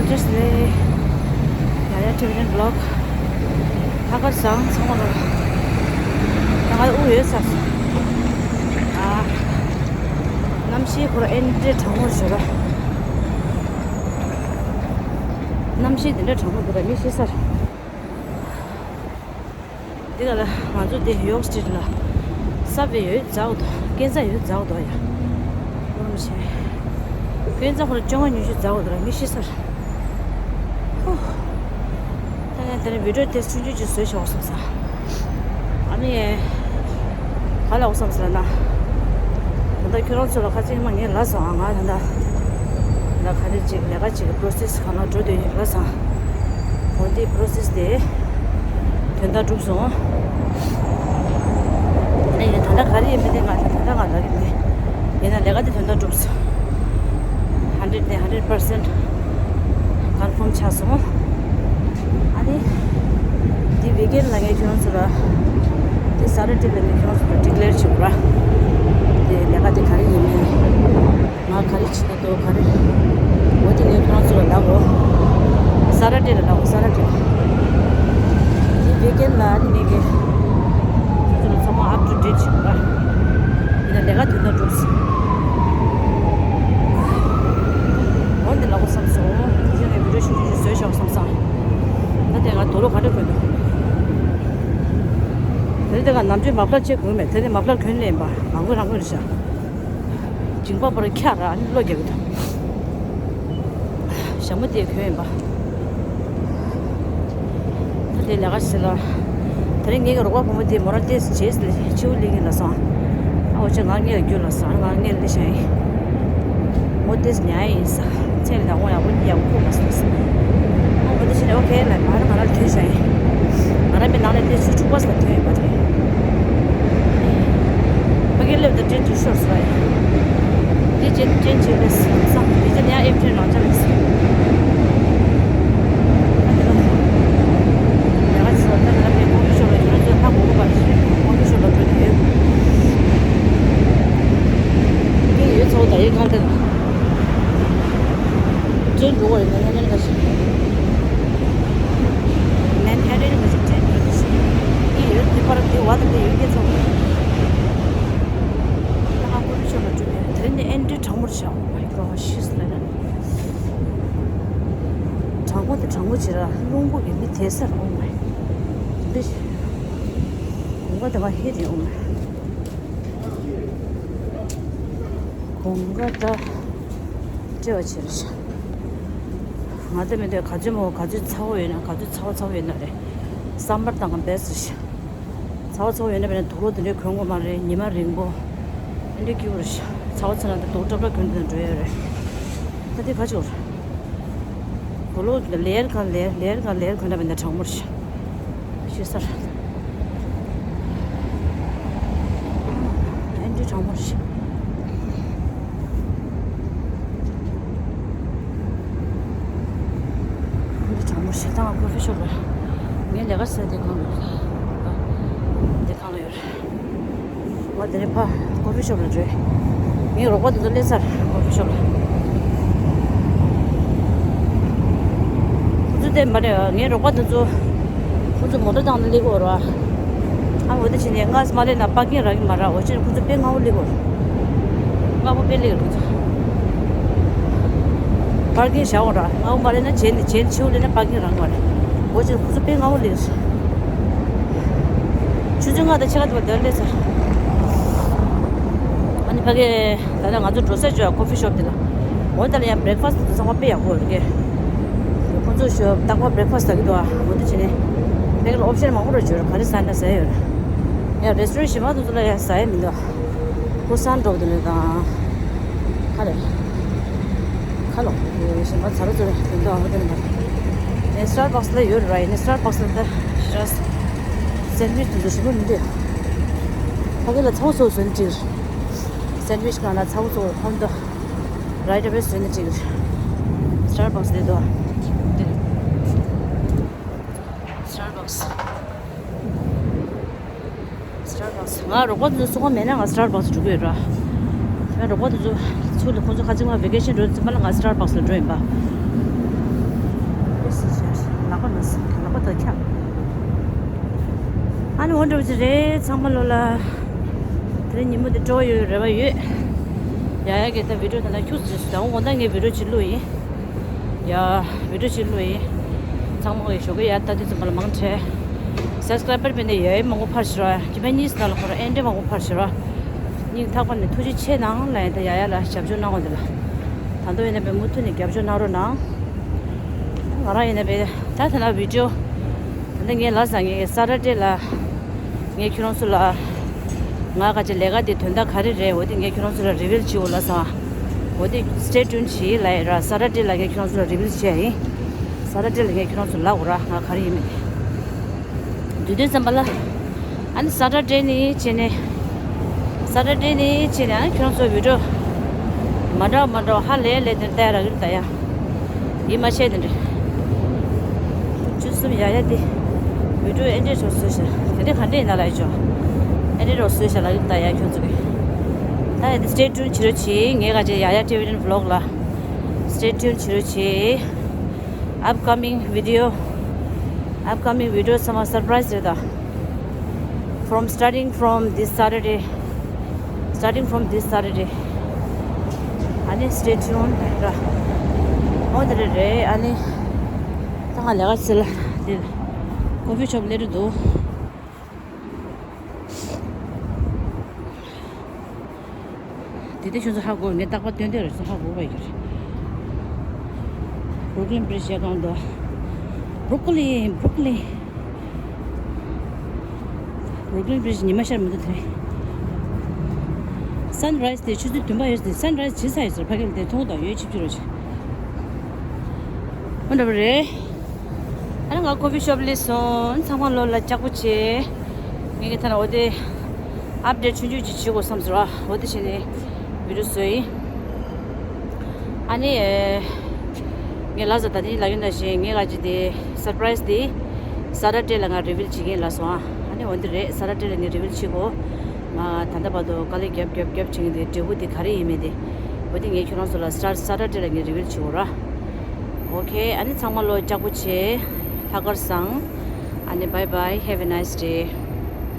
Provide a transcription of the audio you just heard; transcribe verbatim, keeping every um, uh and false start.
Just ལེ། ཡ་ཡ་ཊི་བི་ཊེན་བི་ལོག་ཧ་གར་བཟང་ཚང་མ་ལ། ད་ང་དབུགས་ཡོད་ས་སོང་། ཨ། གནམ་གཤིས་ཁོ་ར་ཨེ་འདྲས་གྲང་མོ་བྱོས་ར། གནམ་གཤིས་དེ་འདྲ་གྲང་མོ་འདུག་ར་མི་ཤི་ས་ར། འདི་ག་ལ་ང་ཚོ་འདི་ཡོག་སི་ཊི་རི་ཊི་ལ་སབ་ཝེ་ཡོད་ཛའོ་དོ། སྐས་འཛེག་ཡོད་ཛའོ་དོ་ཡ། ཨོ་རམ་ཤེ། སྐས་འཛེག་ཁོ་ར་བཅོ་ལྔ་ཉི་ཤུ་ཛའོ་དོ་ར་མི་ཤི་ས་ར། ཧུ། ད་ནས་དེ་ནས་བི་ཌིའོ་དེ་ཆུང་ཆུང་ཅིག་བཟོས་ཤོག་བསམ་ས། ཨ་ནི། ག་ལ་འོ་བསམ་ཟེར་ན། ད་ལྟ་ཁྱོད་རང་ཚོ་ལ་ཁ་ཅིག་མ་ངས་ལབ་སོང་ཨ། ང་ད་ལྟ་ལ་ག་རེ་ཅིག་ལས་ཀ་ཅིག་པོ་རོ་སེ་སི་གང་ལ་འགྲོ་འདོད་ཡོད་ལབ་སོང་། འོ་འདི་པོ་རོ་སེ་སི་དེ་དོན་དག་གྲུབ་སོང་། ཨ་ནི་ད་ལྟ་ག་རེ་ཡིན་མིན་དེ་ང་ད་ལྟ་ང་ལབ་ཀྱི་མེད། ཡིན་ན་ལས་ཀ་དེ་དོན་དག་གྲུབ་སོང་། ཧན་ཌེ་རེ་ཌི་ནས་ཧན་ཌེ་རེ་ཌི་པར་སེན་ཊི་ཀོན་ཕོམ་ཆགས་སོང་། ཨ་ནི། འདི་ཝིག་ཨེན་ལ་ངས་ཁྱོད་རང་ཚོ་ལ། འདི་ས་ཊར་ཌེ་ལ་ངས་ཁྱོད་རང་ཚོ་ལ་ཌི་ཀི་ལེར་བྱེད་དགོས་ར། འདི་ལས་ཀ་དེ་ག་རེ་ཡིན་མིན། ང་ག་རེ་བྱེད་ཀྱི་འདུག་ག་རེ། འོ་དེ་ངས་ཁྱོད་རང་ཚོ་ལ་ལབ་དགོས། ས་ཊར་ཌེ་ལ་ལབ་དགོས་ས་ཊར་ཌེ་ལ། འདི་ཝིག་ཨེན་ལ་ཨ་ནི་ངས་ཀྱི། ཁྱོད་ཚོ་ལ་ཚང་མ་ཨབ་ཊུ་ཌེ་ཊི་བྱེད་དགོས་ར། ཡིན་ན་ལས་ཀ་དོན་དག་འགྲུབ་སོང་། འོ་འདི་ལབ་དགོས་བསམ་སོང་། དེ་བཞིན་ངས་བི་ཌིའོ་ཆུང་ཆུང་ཞིག་བཟོས་ཤོག་བསམ་སོང་། ད་དེ་ང་དུག་ལོག་ག་འདྲ་གོན་འདུག་དེ་དེ་ག་ནམ་རྒྱུན་མ་ཕླར་ཅིག་གོན་མེད། དེ་ནི་མ་ཕླར་གོན་ལེན་པ་མང་པོ་རང་གོན་རེད་ཤག་མཇིང་པ་པར་འཁྱག་ར་ཨ་ནི་གློ་རྒྱག་གི་འདུག་ཞྭ་མོ་དེ་གོན་ཡིན་པ། ད་དེ་ལས་ཀ་ཞིག་ལ། དེ་རིང་ངེད་ཀྱི་རོགས་པ་བུ་མོ་དེ་མོ་རང་ཏེས་བྱེད་ལ་ཕྱིའུ་ལི་གི་ལ་སོང་། ཨ་འོ་ཅག་ང་ངེད་ལ་རྒྱུ་ལ་སོང་ང་ངེད་ལ་ཤང་ཡིན། མོ་ཏེས་ཉ་ཡིན་ས། ཚེ་ལ་འོང་ཡག་པོ་ཡག་པོ་ཁུག་མ་སོང་ས། ཨ་འོ་དེ་བྱས་ནས་ཨོ་ཁེ་ལ་མ་ར་ང་ར་ཐོན་ཤང་ཡིན། ང་ར་མི་ནང་ལ་ཏེས་ཆུ་ཕྲུག་པ་ས་ཐོན་ཡིན་པ་དེ། ཕ་གི་སླེབས་དང་ཏྲེན་དུ་ཤོར་སོང་ཡ། དེ་རྗེས་ཏྲེན་ཆེ་ལས་སམ་དེ་རྗེས་ནས་ཨེམ་ཕྲེན་རང་ཅག་ལས་སམ། ད་དེ་ལ་ལས་ཀ་ཚོ་ད་ང་རང་པའི་ཀོ་ཕི་ཤོབ་ལ་ཁྱོད་ཚོ་ཧ་གོ་གོ་པ་ཞིག་ཀོ་ཕི་ཤོབ་ལ་འགྲོ་གི་ཡོད། དེ་ཡོད་ཚོ་ད་ཡོད་གང་དེ་ལ་ཅན་འགྲོ་བ་ཡིན་ན་ནས་ལ་ཞིག་མན་ཧེ་ཏན་ལ་ཞིག་ཅན་འགྲོ་གི་ཞིག་དེ་ཡོད་དེ་པར་དེ་བ་དང་དེ་ཡོད་ཀྱི་ཚོ། ད་ང་ཀོ་ཕི་ཤོབ་ལ་འགྲོ་གི་ཡོད། དེ་རིང་འདི་ཨེ་འདྲའི་གྲང་མོ་རེད་ཤག Oh my God, ཤི་སོང་ལ། གྲང་མོ་དེ་གྲང་མོ་བྱེད་ར་རླུང་བུ་གི་མི་དེ་སར་འོང་མ། འདི་གོང་ག་དེ་མ་ཧེ་རེད་འོང་མ། གོང་ག་ད་སྤྲེལ་བ་བྱེད་ར་ཤག་ང་ད་མི་འདོད་ག་ཚོད་མོ་ག་ཚོད་ཚ་བོ་ཡོད་ན་ག་ཚོད་ཚ་བོ་ཚ་བོ་ཡོད་ན་རེད། སམ་མར་དང་ག་བེ་སི་རེད་ཤག་ཚ་བ་ཚ་བ་ཡོད་ན་བས་ན་དུག་ལོག་དེ་འདྲའི་གོན་དགོས་མ་རེད། ཉི་མ་རིང་པོ་དེ་འདྲའི་སྐྱིད་པོ་རེད་ཤག་ཚ་བ་ཚ་ན་དེ་དུག་ཀྲབ་ཀྲབ་གོན་དེ་ན་འགྲོ་ཡ་རེད། ད་དེ་ག་ཅིག་རེད། དུག་ལོག་ལེ་ཡར་གང་ལེ་ཡར་ལེ་ཡར་གང་ལེ་ཡར་གོན་ན་བས་ན་གྲང་མོ་རེད་ཤག་ཤི་ས་རེད། ཨེ་འདྲའི་གྲང་མོ་རེད་ཤག་འདི་གྲང་མོ་ཞེ་སྡང་ཀོ་ཕི་ཤོབ་ལ། ངའི་ལས་ཀ་ཟེར་དེ་གང་ལ་ཡོད། འདི་གང་ལ་ཡོད་རེད། ང་དེ་རིང་ཕ་ཀོ་ཕི་ཤོབ་ལ་འགྲོ། ངའི་རོགས་པ་དེ་ཚོ་སླེབས་ཚར་ཀོ་ཕི་ཤོབ་ལ། ཁོ་ཚོ་བསྟན་པ་རེད། ངའི་རོགས་པ་དེ་ཚོ། ཁོ་ཚོ་མོ་ཊ་བཏང་ནས་སླེབས་ཀྱི་ཡོད་རེད་བ། ཨ་འོ་དེ་བྱས་ནས་སྔ་ས་མ་སླེབས་ན་པར་ཀིང་རག་གི་མ་རེད། འོ་ཅེར་ཁོ་ཚོ་དཔེ་སྔ་བོ་སླེབས་ཀྱི་ཡོད་རེད། སྔ་བོ་དཔེ་སླེབས་ཀྱི་རེད་ཁོ་ཚོ། པར་ཀིང་བཞག་ཡོད་རེད། སྔ་བོ་མ་སླེབས་ན་རྗེས་ནས་རྗེས་ནས་ཕྱི་བོ་སླེབས་ན་པར་ཀིང་རག་གི་མ་རེད། འོ་ཅེར་ཁོ་ཚོ་དཔེ་སྔ་བོ་སླེབས་ཀྱི་རེད། ཆུ་ཚོད་ལྔ་དང་ཕྱེད་ཀ་དེ་བར་དེར་སླེབས་ཚར། ཨ་ནི་ཕ་གི་ད་ལྟ་ང་ཚོ་འགྲོ་ས་ཅིག་ཡོད་ཀོ་ཕི་ཤོབ་དེ་ལ། འོ་ད་ལ་ཡང་བྷི་རེག་ཕ་སི་དེ་ཚང་མ་དཔེ་ཡག་པོ་ཡོད་རེད། ཁོ་ཚོ་ཞོ་རྟག་པར་བྷི་རེག་ཕ་སི་ཟ་གི་འདུག་ཨ། འོ་དེ་བྱས་ནས་ཕ་གི་ལ་ཨོབ་ཤན་མང་པོ་རེ་ཡོད་རེད། ག་རེ་ཟ་ན་ཟ་ཡ་ཡོད་རེད། ཡང་རེ་སི་ཊོ་རན་ཊ་གཞན་པ་དེ་ཚོ་ལ་ཡང་ཟ་ཡ་མི་འདུག་ཨ། ཁོ་སན་འགྲོ་དེ་ལ་དང་། ཁ་རེད། ཁ་ལོ། གཞན་པ་ཚ་རུ་ཚོ་རེ་དེ་འདུག་ཨ། འོ་དེ་ལ་དང་། ཨེ་སི་ཊར་བྷག་སི་ལ་ཡོད་རེད་ར། ཡིན་ནའི་སི་ཊར་བྷག་སི་ལ་ད་ཞེ་དྲག་སེན་ཌི་ཝིཆ་དེ་ཚོ་ཞིམ་པོ་མི་འདུག་ཕ་གི་ལ་ཚ་བོ་ཚ་བོ་བཟོས་ནས་ཅིག་སེན་ཌི་ཝིཆ་གང་ལ་ཚ་བོ་ཚ་བོ་ཧོན་དོ། རའིཊ་ཨ་ཝེ་བཟོས་ནས་ཅིག་སི་ཊར་བྷག་སི་དེ་དོ། དེ། སི་ཊར་བྷག་སི། སི་ཊར་བྷག་སི། ང་རོགས་པ་དེ་ཚོ་སོ་སོ་མེད་ན་ང་སི་ཊར་བྷག་སི་འགྲོ་གི་ཡོད་ར། ང་རོགས་པ་དེ་ཚོ་ཚུར་ལ་ཁོང་ཚོ་ཁ་ཚིག་མ་ཝེ་ཀེ་ཤན་འགྲོ་ཙམ་པ་ལ་ང་སི་ཊར་བྷག་སི་ལ་འགྲོ་ཡིན་པ། ལག་པ་ལ་ཟིན། ལག་པ་དང་ཁྱབ། ཨ་ནི་འོ་འདྲ་བ་ཅིག་རེད། ཚང་མ་ལོ་ལ་དེ་རིང་ཉིན་མོ་འདི་སྤྲོ་ཡོད་རེ་བ་ཡོད། ཡ་ཡ་གི་ད་བི་ཌིའོ་ད་ལྟ་ཁྱུག་ཙམ་ཞིག་དང་འོ་ད་ངས་བི་ཌིའོ་ཅིག་བླུགས་ཡིན། ཡ་བི་ཌིའོ་ཅིག་བླུགས་ཡིན། ཚང་མ་གི་ཞོགས་ཀས་ཡར་ལྟ་དུས་ཙམ་པ་ལ་མང་དྲགས། སབ་སི་ཀ་རའི་བར་མེད་ནས་ཡ་ཡ་མང་པོ་ཕར་ཞོག་ར། ཁྱེད་ཕན་གཉིས་ལ་ཁོ་ར་ཨེ་འདྲ་མང་པོ་ཕར་ཞོག་ར། སྙིང་ཐག་པ་ནས་ཐུགས་རྗེ་ཆེ་གནང་ལ་ཡིན། ད་ཡ་ཡ་ལ་རྒྱབ་སྐྱོར་གནང་བ་འདི་ལ་ད་དུང་ཡིན་ན་པའི་མུ་མཐུད་ནས་རྒྱབ་སྐྱོར་གནང་རོགས་གནང་། ང་རང་ཡིན་ན་པའི་ད་ཐ་ན་བི་ཌིའོ་ད་ལྟ་ངས་ལབ་ས་ངས་སེ་ཊར་ཌེ་ལ་ངས་ཁྱོད་རང་ཚོ་ལ་ང་ག་ཅི་ལས་ཀ་དེ་དོན་དག་ག་རེ་རེད་འོ་དེ་ངས་ཁྱོད་རང་ཚོ་ལ་རི་བིལ་བྱེད་འོ་ལབ་ས། འོ་དེ་སི་ཊེ་ཊུན་བྱེད་ལབ་ཡ་ར། སེ་ཊར་ཌེ་ལ་ངས་ཁྱོད་རང་ཚོ་ལ་རི་བིལ་བྱེད་ཡ་ཡིན། སེ་ཊར་ཌེ་ལ་ངས་ཁྱོད་རང་ཚོ་ལབ་འོ་ར་ང་ག་རེ་ཡིན་མིན་དེ། དུས་དུས་ཙམ་པ་ལ། ཨ་ནི་སེ་ཊར་ཌེ་ནི་བྱས་ནས། སེ་ཊར་ཌེ་ནི་བྱས་ནས་ཨ་ནི་ཁྱོད་ཚོ་བི་ཌིའོ་མ་འདྲ་མ་འདྲ་ཧ་ལས་ལས་དེ་ལྟ་ཡ་རག་གི་ལྟ་ཡ། ཡིད་མ་ཆེས་དེ་འདྲ། བཅུ་གསུམ་ཡ་ཡ་དེ། བི་ཌིའོ་ཨེ་འདྲས་རོགས་བཟོས་ཤག་དེ་འདྲ་ག་འདྲས་ཡིན་ན་ལ་ཡ་ཅོ། ཨེ་འདྲས་རོགས་བཟོས་ཤག་ལ་ཡ་ལྟ་ཡ་ཁྱོད་ཚོ་གི། ད་ཡ་དེ་སི་ཊེ་ཊུན་བྱེད་རོགས་བྱེད། ངས་ག་ཅི་ཡ་ཡ་ཊེ་ལི་བི་ཛན་བི་ལོག་ལ་སི་ཊེ་ཊུན་བྱེད་རོགས་བྱེད། Upcoming video, upcoming video ཚང་མ་སར་པ་རའི་ཛི་རེད་ད། From starting from this Saturday, starting from this Saturday. ཨ་ནི་stay tuned ར། འོ་དེ་རེད་རེད། ཨ་ནི་ད་ང་ལས་ཀ་ཚེ་ལ་དེ་ཀོ་ཕི་ཤོབ་སླེབས་འགྲོ་འདུག་དེ་དེ་ཁྱོད་ཚོ་ཧ་གོ། ངས་རྟག་པར་སྟོན་དེ་རེད་ཚོ་ཧ་གོ་བ་ཡོད་རེད། Brooklyn Bridge ཞེས་གང་འདུག Brooklyn, Brooklyn. Brooklyn Bridge ཉི་མ་ཤར་མི་འདུག་དེ། Sunrise དེ་ཆུ་ཚོད་བདུན་པ་ཡོད་དེ། Sunrise བྱེད་ས་ཡོད་ཟེར། ཕ་གི་ལ་དེ་མཐོང་དང་ཡོད་ཆིབ་ཆི་རོ་ཆེ། འོ་འདྲ་པོ་རེད། ཨ་ནི་ང་ཀོ་ཕི་ཤོབ་སླེབས་སོང་། ཚང་མ་ལོ་ལ་སྐྱག་པོ་བྱས། ངས་ཀྱི་ཐ་ན་འོ་དེ་ཨཔ་ཌེཊ་ཆུང་ཆུང་ཅིག་བྱེད་དགོས་བསམ་ཟེར་བ། འོ་དེ་བྱས་ནས་བི་ཌིའོ་བཟོས་ཡིན། ཨ་ནི་ངས་ལབ་ས་ད་ནི་ལབ་ཡོད་ན་བཞིན་ངས་ག་ཅི་དེ་སར་པ་རའི་ཛི་དེ་སེ་ཊར་ཌེ་ལ་ང་རི་བིལ་བྱེད་ཀྱིན་ལབ་སོང་ཨ། ཨ་ནི་འོ་འདི་རེད། སེ་ཊར་ཌེ་ལ་ངས་རི་བིལ་བྱེད་དགོས། ང་ད་ལྟ་བར་དུ་དཀའ་ལས་རྒྱབ་རྒྱབ་རྒྱབ་བྱེད་ཀྱིན་དེ་འབྲས་བུ་དེ་ག་རེ་ཡིན་མིན་དེ། འོ་དེ་ངས་ཁྱོད་རང་ཚོ་ལ་སེ་ཊར་སེ་ཊར་ཌེ་ལ་ངས་རི་བིལ་བྱེད་དགོས་ར། ཨོ་ཁེ། ཨ་ནི་ཚང་མ་ལོ་སྐྱག་པོ་བྱས། ལྷག་དཀར་བཟང་། ཨ་ནི་bye bye, have a nice day.